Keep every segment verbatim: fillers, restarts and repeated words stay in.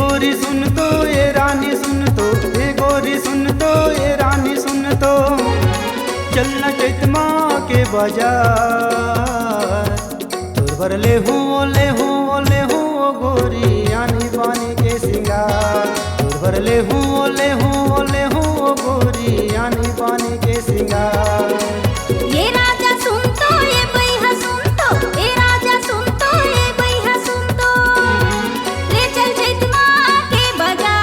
गोरी सुन तो, ए रानी सुन तो, ए गोरी सुन तो, ए रानी सुन तो, चलना चैतमा के बाजार। तोर बर ले हूँ, ओ ले हूँ, ओ ले हूँ, ओ गोरी आनी बानी के सिंगार। तोर बर ले हूँ, ओ ले हूँ, ओ ले हूँ, ओ गोरी आनी बानी के सिंगार। ये राजा सुन तो, ये बैहा सुन तो, ये राजा सुन तो, ये बैहा सुन तो, ले चल चैतमा के बाजार।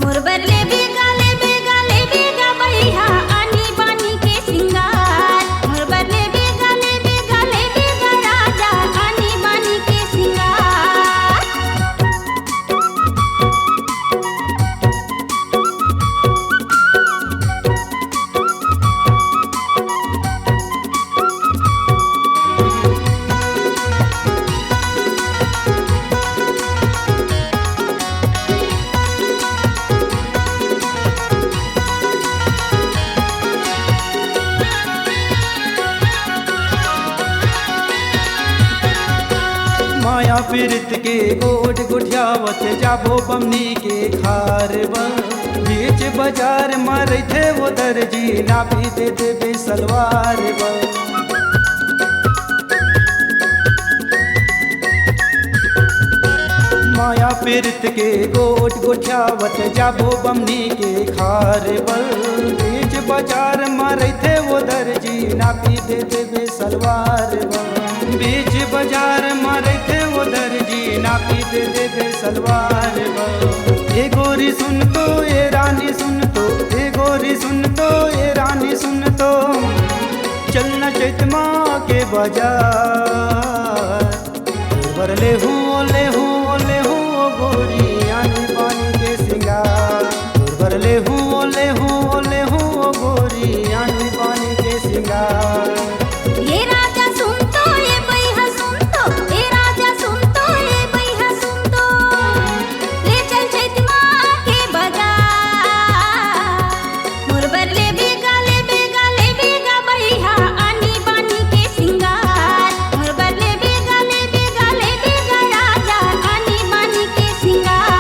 मोर बर ले बेगा, ले बेगा, ले बेगा बैहा आनी बानी के सिंगार। मोर बर ले बेगा, ले बेगा, ले बेगा राजा आनी बानी के सिंगार। माया पीरित के गोठ गोठियावत जाबो बमनी के खार बर। बीच बाजार म रहिथे वो दर्जी, नापी दे देबे सलवार बर। माया पीरित के गोठ गोठियावत जाबो बमनी के खार बर। बीच बाजार म रहिथे वो दर्जी, नापी दे देबे सलवार बर। बीच बाजार म रहिथे वो दर्जी, नापी दे देबे सलवार बर। ए गोरी सुन तो, ए रानी सुन तो, ए गोरी सुन तो, ए रानी सुन तो, चलना चैतमा के बाजार। तोर बर ले हूँ, ओ ले हूँ, ओ ले हूँ, ओ गोरी आनी बानी के सिंगार। तोर बर ले हूँ, ओ ले हूँ, ओ ले हूँ, ओ गोरी आनी बानी के सिंगार। ये राजा सुन तो, ये बैहा सुन तो, ये राजा सुन तो, ये बैहा सुन तो, ले चल चैतमा के बाजार। मोर बर ले बेगा, ले बेगा, ले बेगा बैहा आनी बानी के सिंगार। मोर बर ले बेगा, ले बेगा, ले बेगा राजा आनी बानी के सिंगार।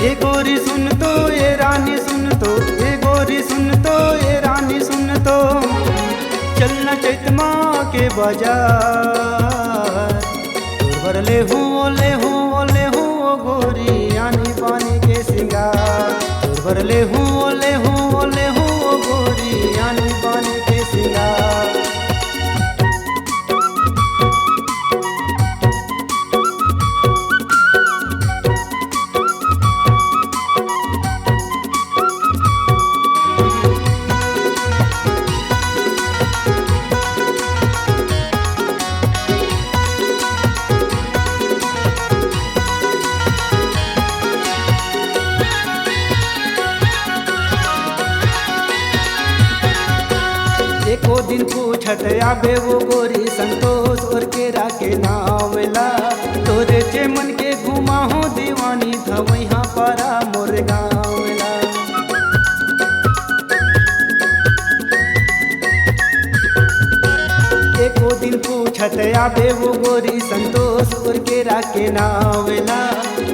ए गोरी सुन तो, ए रानी सुन तो, ए गोरी सुन तो, ए रानी सुन तो, चलना चैतमा के बाजार। तोर बर ले हूँ, ओ ले हूँ, ओ ले हूँ, ओ गोरी आनी बानी के सिंगार। तोर बर ले हूँ, ओ ले हूँ, ओ ले हूँ, ओ गोरी आनी बानी के सिंगार। एको दिन पूछत आबे वो गोरी संतोष और केरा के नाव ला। तोरे चेमन के घुमाहूँ दीवानी धवैहा पारा मोर गाँव ला। तया बेबू गोरी संतोषपुर के राके नावेला।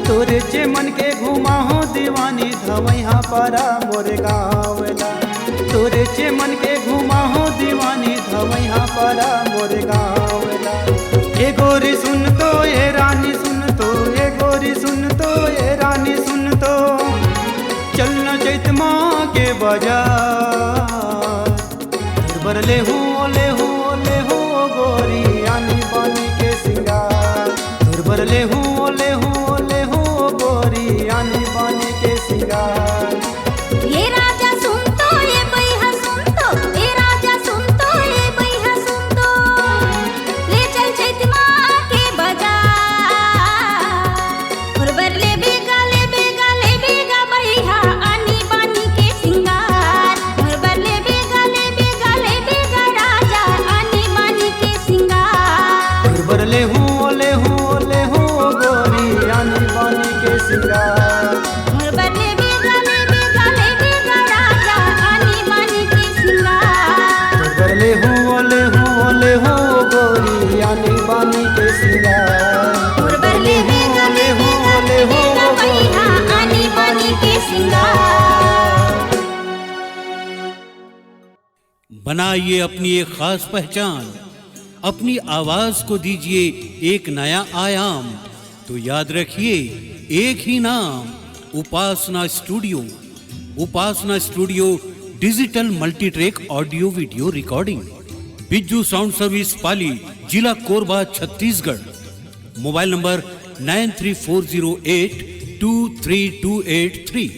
तोरे जे मन के घुमाहो दीवानी धवैहा पारा मोरे गाँवला। तोरे जे मन के घुमाहो दीवानी धवैहा पारा मोरे गाँवला। ए गोरी सुन तो, ए रानी सुन तो, ए गोरी सुन तो, ए रानी सुन तो, चलना चैतमा के बाजार। तोर बर ले हूँ, ले हूँ, ले हूँ गोरी आनी बानी के सिंगार। तोर बर ले हूँ, ले हूँ, ले हूँ गोरी आनी बानी के सिंगार। ए राजा सुन तो, ए बइहा सुन तो, ए राजा सुन तो, ए बइहा सुन तो, ले चल चैतमा के बाजार। तोर बर ले बेगा, ले बेगा, ले बेगा बइहा आनी बानी के सिंगार। तोर बर ले बेगा, ले बेगा, ले बेगा राजा आनी बानी के सिंगार। तोर बर ले हूँ, ले हूँ, ले हूँ गोरी आनी बानी के सिंगार। तोर बर ले बेगा, ले बेगा, ले बेगा राजा आनी बानी के सिंगार। तोर बर ले हूँ, ले हूँ, ले हूँ गोरी आनी बानी के सिंगार। तोर बर ले हूँ, ले हूँ, ले हूँ गोरी आनी बानी के सिंगार। बनाइए अपनी एक खास पहचान, अपनी आवाज को दीजिए एक नया आयाम। तो याद रखिए, एक ही नाम, Upasana studio. Upasana studio digital multitrack audio video recording, Bijju sound service Pali, जिला Korba, Chhattisgarh. Mobile number nine three four zero eight two three two eight three।